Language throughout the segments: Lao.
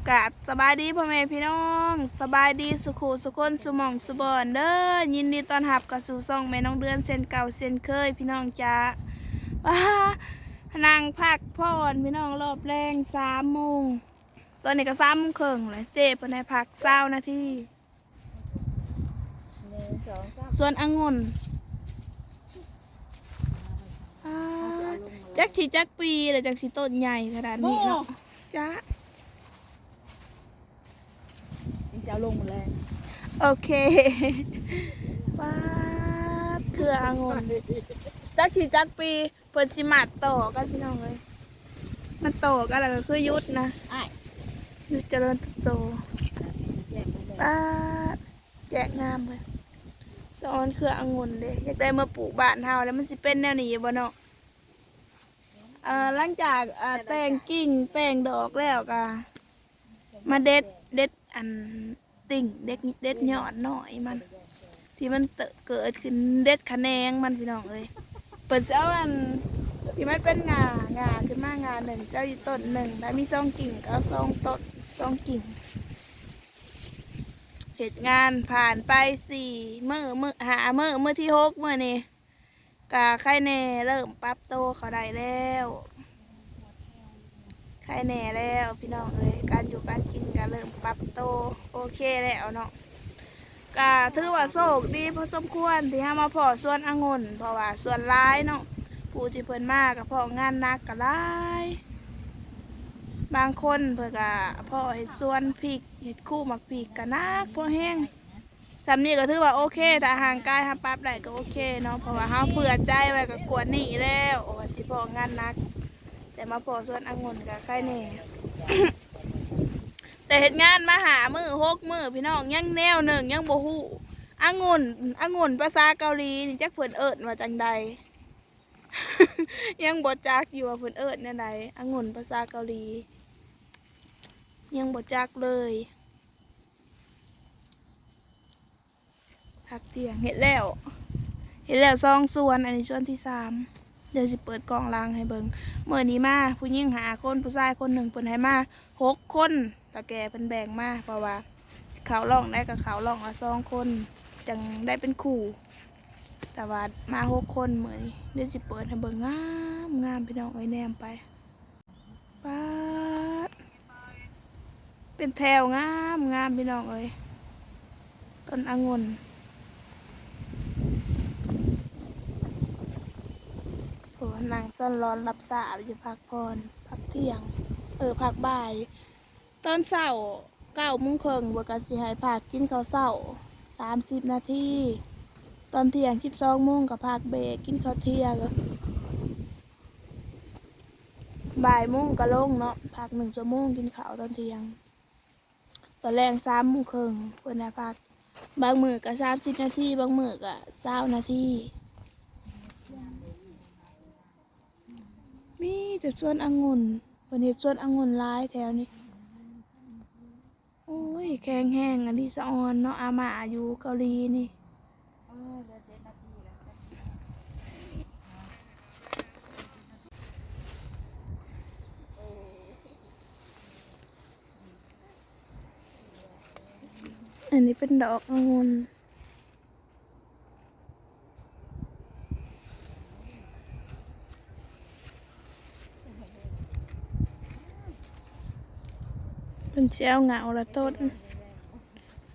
ກາບສະບາຍດີພໍ່ແມ່ພີ່ນ້ອງ ສະບາຍດີສູ່ຄູ່ສູ່ຄົນ ສູ່ໝ່ອງສູ່ບ່ອນເດີ້. ຍິນດີຕ້ອນຮັບເຂົ້າສູ່ຊ່ອງແມ່ນ້ອງເດືອນເຊັ່ນເກົ່າເຊັ່ນເຄີຍ ພີ່ນ້ອງຈ໋າ. ວ້າ ນັ່ງພັກຜ່ອນພີ່ນ້ອງ ຮອບແລງສາມໂມງ ຕອນນີ້ກໍສາມໂມງເຄິ່ງແລ້ວ ເຈ້ເພິ່ນໃຫ້ພັກຊາວນາທີ. ສວນອະງຸ່ນ ອ່າ ຈັກຊິຈັກປີແລ້ວ ຈັກຊິຕົ້ນໃຫຍ່ຂະໜາດນີ້ເນາະ ໂອ້ ຈະ ຍັງຊິເອົາລົງໝົດແລ້ວ ໂອເຄ. ປາດ ເຄືອອະງຸ່ນ ຈັກຊິຈັກປີ. ເພິ່ນຊິມັດຕໍ່ກັນພີ່ນ້ອງເອີຍ ມັດຕໍ່ກັນແລ້ວກໍຄືຢຸດນະ ອ້າຍ ຢຸດຈະເລີນເຕີບໂຕ. ປາດ ແຈກງາມເວີຍ ສະອອນເຄືອອະງຸ່ນເດ້ ຢາກໄດ້ມາປູກບ້ານເຮົາແລ້ວ ມັນຊິເປັນແນວນີ້ຢູ່ບໍ່ເນາະ? ເອີ ຫຼັງຈາກ ເອີ ແຕ່ງກິ່ງແຕ່ງດອກແລ້ວກໍມາເດັດ ເດັດອັນ ຕິ່ງ ເດັດ ເດັດຍອດນ້ອຍມັນ ທີ່ມັນເຕີບ ເກີດຂຶ້ນ ເດັດຂະແໜງມັນພີ່ນ້ອງເອີຍ. ເພິ່ນຊິເອົາອັນທີ່ມັນເປັນງ່າ ງ່າຂຶ້ນມາງ່າໜຶ່ງ ຊິເອົາຢູ່ຕົ້ນໜຶ່ງ ຖ້າມີສອງກິ່ງກໍເອົາສອງຕົ້ນ ສອງກິ່ງ. ເຮັດງານຜ່ານໄປສີ່ມື້ ມື້ ຫ້າມື້ ມື້ທີຫົກມື້ນີ້ ກະໄຄແດ່ ເລີ່ມປັບໂຕເຂົ້າໄດ້ແລ້ວ ໄຄແດ່ແລ້ວພີ່ນ້ອງເອີຍ. ການຢູ່ການກິນກະເລີ່ມປັບໂຕໂອເຄແລ້ວເນາະ ກະຖືວ່າໂຊກດີພໍສົມຄວນທີ່ເຮົາມາພໍ້ສວນອະງຸ່ນ ເພາະວ່າສ່ວນຫຼາຍເນາະ ຜູ້ທີ່ເພິ່ນມາກະເພາະງານໜັກກະຫຼາຍ ບາງຄົນເພິ່ນກະເພາະເຮັດສວນພິກ ເຮັດຄູໝາກພິກກະໜັກພໍແຮງ. ຊ່ຳນີ້ກໍຖືວ່າໂອເຄ ຖ້າຮ່າງກາຍເຮົາປັບໄດ້ກໍໂອເຄເນາະ ເພາະວ່າເຮົາເຜື່ອໃຈໄວ້ກໍກວດນີ້ແລ້ວ ວ່າຊິພໍ້ງານໜັກ ແຕ່ມາພໍ້ສວນອະງຸ່ນກໍໄຄແດ່. ແຕ່ເຮັດງານມາຫ້າມື້ຫົກມື້ພີ່ນ້ອງ ຍັງແນວໜຶ່ງ ຍັງບໍ່ຮູ້ ອະງຸ່ນ ອະງຸ່ນພາສາເກົາຫຼີນີ້ ຈັກເພິ່ນເອີ້ນວ່າຈັ່ງໃດ ຍັງບໍ່ຈັກຢູ່ວ່າເພິ່ນເອີ້ນແນວໃດ ອະງຸ່ນພາສາເກົາຫຼີ ຍັງບໍ່ຈັກເລີຍ. ພັກທ່ຽງເຮັດແລ້ວ ເຮັດແລ້ວສອງສວນ ອັນນີ້ສວນທີສາມ ດຽວຊິເປີດກ້ອງຫຼັງໃຫ້ເບິ່ງ. ມື້ນີ້ມາຜູ້ຍິງຫ້າຄົນ ຜູ້ຊາຍຄົນໜຶ່ງ ເພິ່ນໃຫ້ມາຫົກຄົນ ເຖົ້າແກ່ເພິ່ນແບ່ງມາ ເພາະວ່າເຂົ້າຮ່ອງໃດກໍເຂົ້າຮ່ອງລະສອງຄົນ ຈັ່ງໄດ້ເປັນຄູ່ ແຕ່ວ່າມາຫົກຄົນມື້ນີ້. ດຽວຊິເປີດໃຫ້ເບິ່ງ ງາມ ງາມ ພີ່ນ້ອງເອີຍ ແນມໄປ ປາດ ເປັນແຖວງາມງາມພີ່ນ້ອງເອີຍ ຕົ້ນອະງຸ່ນ. ໂອ້ ນັ່ງສອນລອນລັບຊາບຢູ່ ພັກຜ່ອນ ພັກທ່ຽງ ເອີ ພັກບ່າຍ. ຕອນເຊົ້າເກົ້າໂມງເຄິ່ງ ເພິ່ນກໍຊິໃຫ້ພັກກິນເຂົ້າເຊົ້າສາມສິບນາທີ ຕອນທ່ຽງສິບສອງໂມງກໍພັກເບຣກກິນເຂົ້າທ່ຽງ. ບ່າຍໂມງກໍລົງເນາະ ພັກໜຶ່ງຊົ່ວໂມງ ກິນເຂົ້າຕອນທ່ຽງ ຕອນແລງສາມໂມງເຄິ່ງ ເພິ່ນໃຫ້ພັກ ບາງມື້ກໍສາມສິບນາທີ ບາງມື້ກໍຊາວນາທີ. ມີແຕ່ສວນອະງຸ່ນ ເພິ່ນເຮັດສວນອະງຸ່ນຫຼາຍແຖວນີ້. ໂອ້ຍ ແຂງແຮງອະລິສະອອນເນາະ ອາມ່າຢູ່ເກົາຫຼີນີ້. ເອີ ເຫຼືອເຈັດນາທີແລ້ວ ອັນນີ້ເປັນດອກອະງຸ່ນ. ເພິ່ນຊິເອົາເຫງົ້າລະຕົ້ນ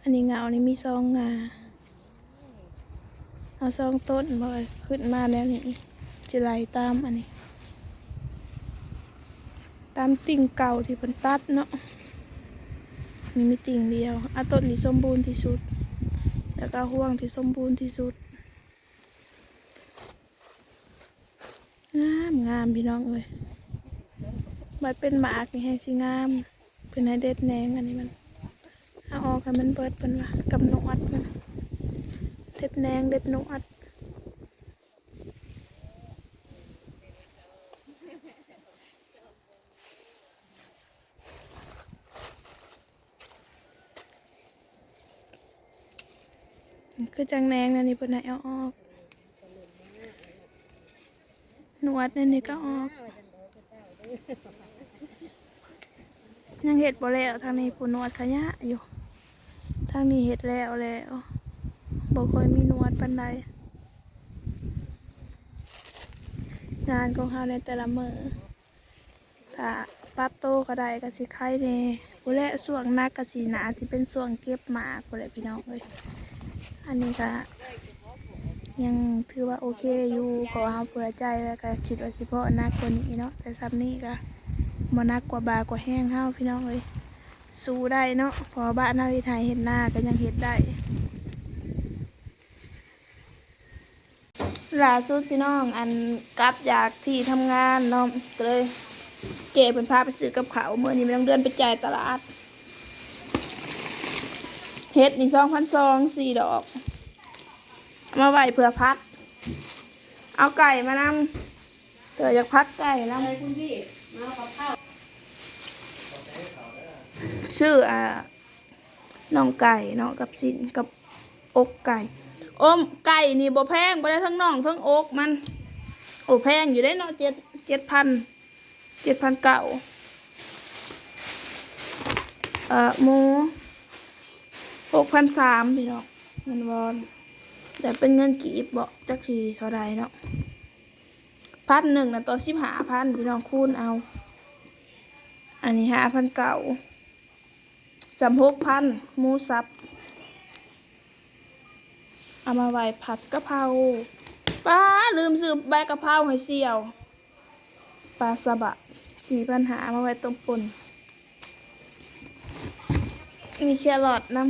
ອັນນີ້ເຫງົ້ານີ້ມີສອງງ່າ ເອົາສອງຕົ້ນບໍ່ ຂຶ້ນມາແນວນີ້ ຊິໄລ່ຕາມອັນນີ້ ຕາມຕິ່ງເກົ່າທີ່ເພິ່ນຕັດເນາະ ນີ້ມີຕິ່ງດຽວ ເອົາຕົ້ນທີ່ສົມບູນທີ່ສຸດ ແລ້ວກໍຫ່ວງທີ່ສົມບູນທີ່ສຸດ. ງາມງາມພີ່ນ້ອງເອີຍ ບັດເປັນໝາກນີ້ແຮງຊິງາມ. ເພິ່ນໃຫ້ເດັດແໜງອັນນີ້ມັນ ເອົາອອກໃຫ້ມັນເບິດ ເພິ່ນວ່າ ກັບໜວດມັນ ເດັດແໜງເດັດໜວດ. ຄືຈັ່ງແໜງແນວນີ້ເພິ່ນໃຫ້ເອົາອອກ ໜວດແນວນີ້ກໍອອກ. ຍັງເຮັດບໍ່ແລ້ວ ທາງນີ້ຜູ້ນວດຂະຍະຢູ່ ທາງນີ້ເຮັດແລ້ວແລ້ວ ບໍ່ຄ່ອຍມີນວດປານໃດ. ງານຂອງເຮົາໃນແຕ່ລະມື້ ຖ້າປັບໂຕກະໄດ້ກະຊິໄຄແດ່. ພຸ້ນແຫຼະ ຊ່ວງໜັກກະຊິໜ້າຊິເປັນຊ່ວງເກັບໝາກພຸ້ນແຫຼະພີ່ນ້ອງເອີຍ. ອັນນີ້ກະຍັງຖືວ່າໂອເຄຢູ່ ເພາະວ່າເຮົາເຜື່ອໃຈ ແລ້ວກະຄິດວ່າຊິພໍ້ໜັກກວ່ານີ້ເນາະ ແຕ່ຊ່ຳນີ້ກະບໍ່ໜັກກວ່າບ່າກວ່າແຮງເຮົາພີ່ນ້ອງເອີຍ. ສູ້ໄດ້ເນາະ ເພາະວ່າບ້ານເຮົາເຮັດໄຮ່ເຮັດນາກະຍັງເຮັດໄດ້. ຫຼ້າສຸດພີ່ນ້ອງ ອັນ ກັບຈາກທີ່ທຳງານເນາະ ກະເລີຍ ເຈ້ເພິ່ນພາໄປຊື້ກັບເຂົ້າ. ມື້ນີ້ແມ່ນ້ອງເດືອນໄປຈ່າຍຕະຫຼາດ ເຫັດນີ້ສອງພັນສອງ ສີ່ດອກ ເອົາມາໄວ້ເພື່ອຜັດ ເອົາໄກ່ມານຳ ເພື່ອຢາກຜັດໄກ່ນຳ. ຊື້ ອ່າ ໜ່ອງໄກ່ເນາະ ກັບຊີ້ນ ກັບອົກໄກ່. ໂອ້ ໄກ່ນີ້ບໍ່ແພງ ບໍ່ໄດ້ທັງໜ່ອງທັງອົກມັນ. ໂອ້ ແພງຢູ່ເດ້ເນາະ ເຈັດ ເຈັດພັນ ເຈັດພັນເກົ້າ. ເອີ ໝູຫົກພັນສາມ ພີ່ນ້ອງ ເງິນວອນ ແຕ່ເປັນເງິນກີບເບາະ ຈັກຊິເທົ່າໃດເນາະ. ພັນໜຶ່ງນະ ຕໍ່ສິບຫ້າພັນ ພີ່ນ້ອງ ຄູນເອົາ. ອັນນີ້ຫ້າພັນເກົ້າ ສ່ຳຫົກພັນ ໝູສັບ ເອົາມາໄວ້ຜັດກະເພົາ. ປ້າ ລືມຊື້ໃບກະເພົາໃຫ້ສ່ຽວ. ປາສະບະ ສີ່ພັນຫ້າ ເອົາມາໄວ້ຕົ້ມປົ່ນ. ມີແຄຣອດນຳ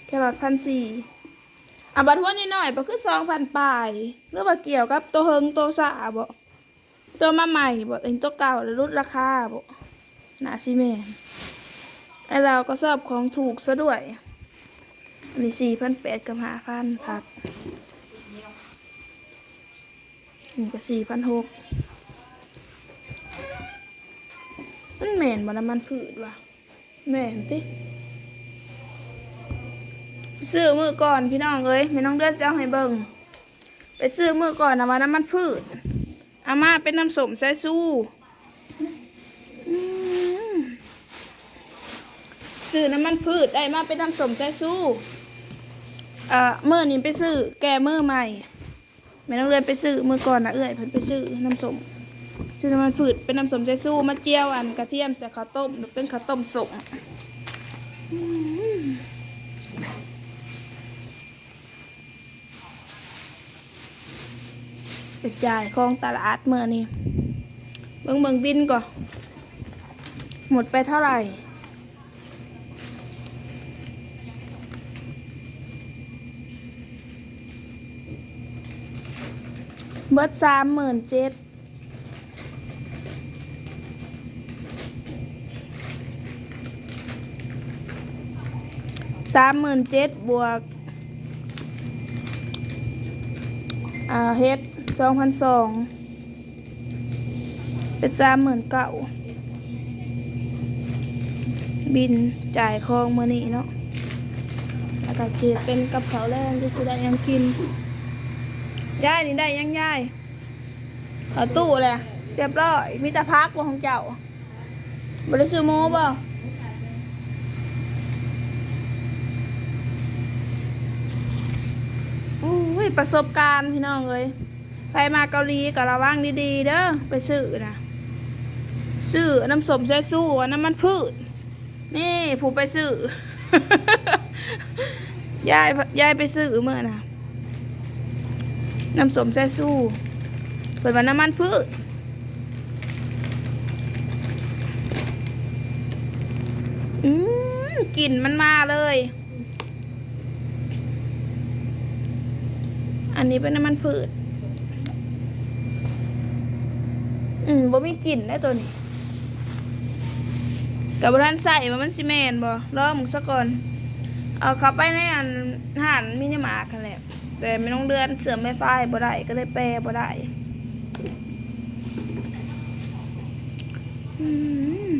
ແຄຣອດພັນສີ່. ອາ ບັດຫົວນ້ອຍໆ ບໍ່ຄືສອງພັນປາຍ ຫຼືວ່າກ່ຽວກັບໂຕເຫິງໂຕຊ້າບໍ? ຕົວມາໃໝ່ບໍ? ອັນໂຕເກົ່າລະຫຼຸດລາຄາບໍ? ໜ້າຊິແມ່ນ. ໄອ້ລາວກະຊອບຂອງຖືກຊະດ້ວຍ. ອັນນີ້ສີ່ພັນແປດກັບຫ້າພັນ ຜັກ. ນີ້ກະສີ່ພັນຫົກ. ມັນແມ່ນບໍ່ ນ້ຳມັນພືດວະ? ແມ່ນຕິ. ໄປຊື້ມື້ກ່ອນພີ່ນ້ອງເອີຍ ແມ່ນ້ອງເດືອນຊິເອົາໃຫ້ເບິ່ງ. ໄປຊື້ມື້ກ່ອນນະວ່ານ້ຳມັນພືດ ເອົາມາເປັນນ້ຳສົ້ມສາຍຊູ. ອືມ ຊື້ນ້ຳມັນພືດໄດ້ມາເປັນນ້ຳສົ້ມສາຍຊູ. ເອີ ມື້ນີ້ໄປຊື້ແກ້ມື້ໃໝ່. ແມ່ນ້ອງເດືອນໄປຊື້ມື້ກ່ອນນະ ເອື້ອຍເພິ່ນໄປຊື້ນ້ຳສົ້ມ ຊື້ນ້ຳມັນພືດເປັນນ້ຳສົ້ມສາຍຊູ ມາຈຽວອັນກະທຽມໃສ່ເຂົ້າຕົ້ມ ເປັນເຂົ້າຕົ້ມສົ້ມ. ອືມ ໄປຈ່າຍຂອງຕະຫຼາດມື້ນີ້ ເບິ່ງ ເບິ່ງບິນກ່ອນ ໝົດໄປເທົ່າໃດ? ເບິດສາມໝື່ນເຈັດ ສາມໝື່ນເຈັດ ບວກ ອ່າ ເຫັດ ສອງພັນສອງ ເປັນສາມໝື່ນເກົ້າ ບິນຈ່າຍຂອງມື້ນີ້ເນາະ ແລ້ວກະຊິເປັນກັບເຂົ້າແລງ ຊິໄດ້ຫຍັງກິນ. ຍາຍນີ້ໄດ້ຫຍັງຍາຍ? ເຂົ້າຕູ້ແຫຼະ ຮຽບຮ້ອຍ. ມີແຕ່ຜັກບໍ່ຂອງເຈົ້າ? ບໍ່ໄດ້ຊື້ໝູບໍ່? ໂອ້ຍ ປະສົບການພີ່ນ້ອງເອີຍ ໃຜມາເກົາຫຼີກະລະວັງດີໆເດີ ໄປຊື້ນະ ຊື້ນ້ຳສົ້ມສາຍຊູ ນ້ຳມັນພືດ. ນີ້ຜູ້ໄປຊື້ ຍາຍ ຍາຍໄປຊື້ມື້ນະ ນ້ຳສົ້ມສາຍຊູ ເພິ່ນວ່ານ້ຳມັນພືດ. ອືມ ກິ່ນມັນມາເລີຍ. ອັນນີ້ເປັນນ້ຳມັນພືດ. ອືມ ບໍ່ມີກິ່ນເດ້ໂຕນີ້ ກະບໍ່ທັນໃຊ້ວ່າມັນຊິແມ່ນບໍ່ ລອງເບິ່ງສາກ່ອນ. ເອົາເຂົ້າໄປໃນອັນຮ້ານມິນິມາດຫັ້ນແຫຼະ ແຕ່ແມ່ນ້ອງເດືອນເຊື່ອມໄວຟາຍບໍ່ໄດ້ ກະເລີຍແປບໍ່ໄດ້. ອືມ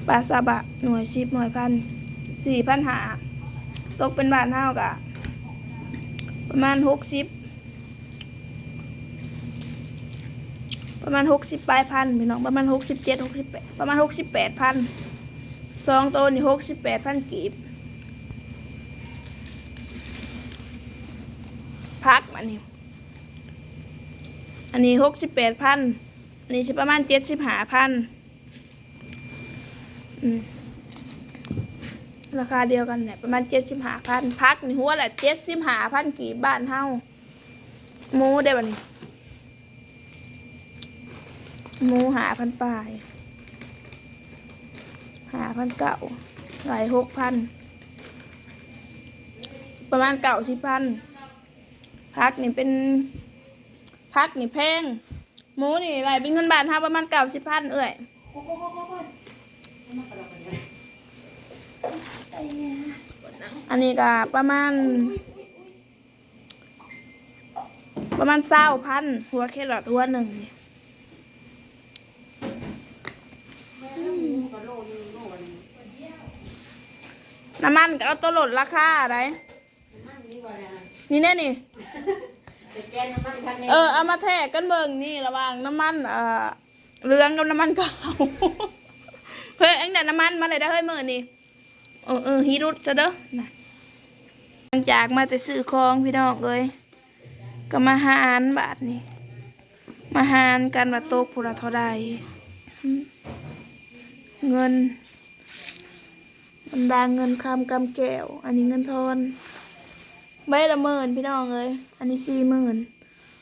ປາຊາບະ ໜ່ວຍສິບ ໜ່ວຍພັນ ສີ່ພັນຫ້າ ຕົກເປັນບາດເຮົາກະປະມານຫົກສິບ. ປ ປະມານຫົກສິບປາຍພັນພີ່ນ້ອງ ປະມານຫົກສິບເຈັດ ຫົກສິບແປດ ປະມານຫົກສິບແປດພັນ. ສອງໂຕນີ້ຫົກສິບແປດພັນກີບ. ຜັກອັນນີ້ ອັນນີ້ຫົກສິບແປດພັນ ອັນນີ້ຊິປະມານເຈັດສິບຫ້າພັນ. ອືມ ລາຄາດຽວກັນແຫຼະ ປະມານເຈັດສິບຫ້າພັນ. ຜັກນີ້ຫົວລະເຈັດສິບຫ້າພັນກີບບ້ານເຮົາ. ໝູເດ້ບັດນີ້ ໝູຫ້າພັນປາຍ ຫ້າພັນເກົ້າ ຫຼາຍຫົກພັນ ປະມານເກົ້າສິບພັນ. ຜັກນີ້ເປັນ ຜັກນີ້ແພງ. ໝູນີ້ໄລ່ເປັນເງິນບາດເຮົາປະມານເກົ້າສິບພັນເອື້ອຍ. ອັນນີ້ກະປະມານ ປະມານຊາວພັນ ຫົວແຄຣອດຫົວໜຶ່ງນີ້. ນ້ຳມັນກະເອົາໂຕລົດລາຄາໄດ໋. ນີ້ແນ່ນີ້ ໄປແກ່ນ້ຳມັນຄັນແນ່ ເອີ ເອົາມາແທກກັນເບິ່ງນີ້ ລະຫວ່າງນ້ຳມັນ ເອີ ເຫຼືອງກັບນ້ຳມັນຂາວ. ເຮີ້ຍ ອັນນັ້ນນ້ຳມັນມາເລີຍເດີເຮີ້ຍ ມື້ນີ້. ເອີ ເອີ ຮີລຸດຊະເດີນະ. ຫຼັງຈາກມາແຕ່ຊື້ຂອງພີ່ນ້ອງເອີຍ ກໍມາຫານບາດນີ້ ມາຫານກັນວ່າຕົກຜູ້ລະເທົ່າໃດ. ເງິນ ບັນດາເງິນຄຳກຳແກ້ວ ອັນນີ້ເງິນທອນ ໃບລະໝື່ນພີ່ນ້ອງເອີຍ ອັນນີ້ສີ່ໝື່ນ.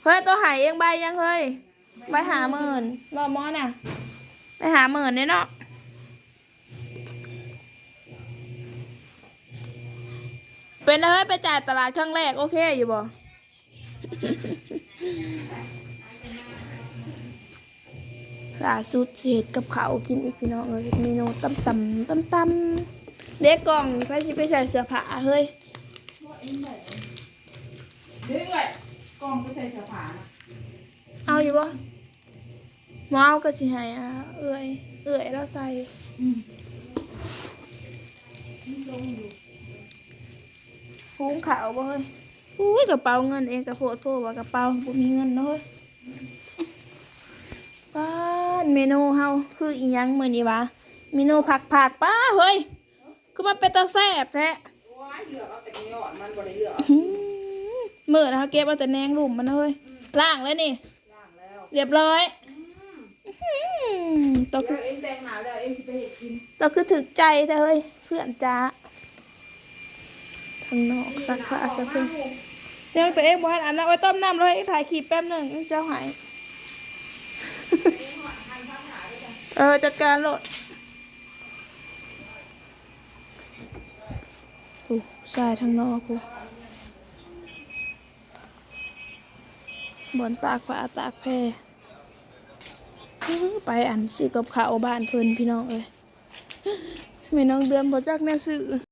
ເຮີ້ຍ ໂຕໃຫ້ເອງໃບຫຍັງເຮີ້ຍ? ໃບຫ້າໝື່ນ ເວົ້າໝໍນະ ໃບຫ້າໝື່ນເດ້ເນາະ. ເປັນເຮີ້ຍ ໄປຈ່າຍຕະຫຼາດຄັ້ງແລກ ໂອເຄຢູ່ບໍ່? ລ່າສຸດຊິເຮັດກັບເຂົ້າກິນອີກພີ່ນ້ອງເອີຍ ເຮັດເມນູຕຳໆ ຕຳໆ. ເດ້ ກ່ອງນີ້ໃຜຊິໄປໃສ່ເສື້ອຜ້າເຮີ້ຍ? ເດ້ເອື້ອຍ ກ່ອງໄປໃສ່ເສື້ອຜ້ານະ ເອົາຢູ່ບໍ່? ບໍ່ເອົາກໍຊິໃຫ້ ອ່າ ເອື້ອຍ ເອື້ອຍລາວໃສ່. ອືມ ມັນລົງຢູ່ ຫຸງເຂົ້າບໍ່ເຮີ້ຍ? ອຸ້ຍ ກະເປົາເງິນເອງກະໂພດໂພວ່າ ກະເປົາບໍ່ມີເງິນເນາະເຮີ້ຍ. ປາດ ເມນູເຮົາຄືອີ່ຫຍັງມື້ນີ້ຫວາ? ເມນູຜັກໆ ປາດເຮີ້ຍ ຄືມັນເປັນຕາແຊບແທ້. ໂອ້ຍ ເລືອກເອົາແຕ່ຍອດມັນ ບໍ່ໄດ້ເລືອກເອົາ ອືມ ມື້ນະເຮົາເກັບເອົາແຕ່ແໜງລຸ່ມມັນເຮີ້ຍ. ອືມ ລ້າງແລ້ວນີ້ ລ້າງແລ້ວ ລຽບຮ້ອຍ. ອືມ ອືມ ໂຕຄື ດຽວເອງແຕ່ງໜ້າແລ້ວເອງຊິໄປເຮັດກິນ. ໂຕຄືຖືກໃຈແທ້ເຮີ້ຍ ເພື່ອນຈ້າ. ທາງນອກ ນີ້ ຊັກຜ້າ ນະ ອອກ ຊັກເຄື່ອງ ມາ ຍັງ ໂຕເອງບໍ່ທັນອາບນ້ຳ. ໂອ້ຍ ຕົ້ມນ້ຳແລ້ວເຮີ້ຍ ເອງຖ່າຍຄລິບແປັບໜຶ່ງ ເອງຊິເອົາໃຫ້. ເອີ ຈັດການໂລດ. ໂອ້ ຊາຍທາງນອກພຸ້ນ ບ່ອນຕາກຜ້າຕາກແພ. ໄປອັນຊື້ກັບເຂົ້າບ້ານເພິ່ນພີ່ນ້ອງເອີຍ ແມ່ນ້ອງເດືອນບໍ່ຈັກແນວຊື້.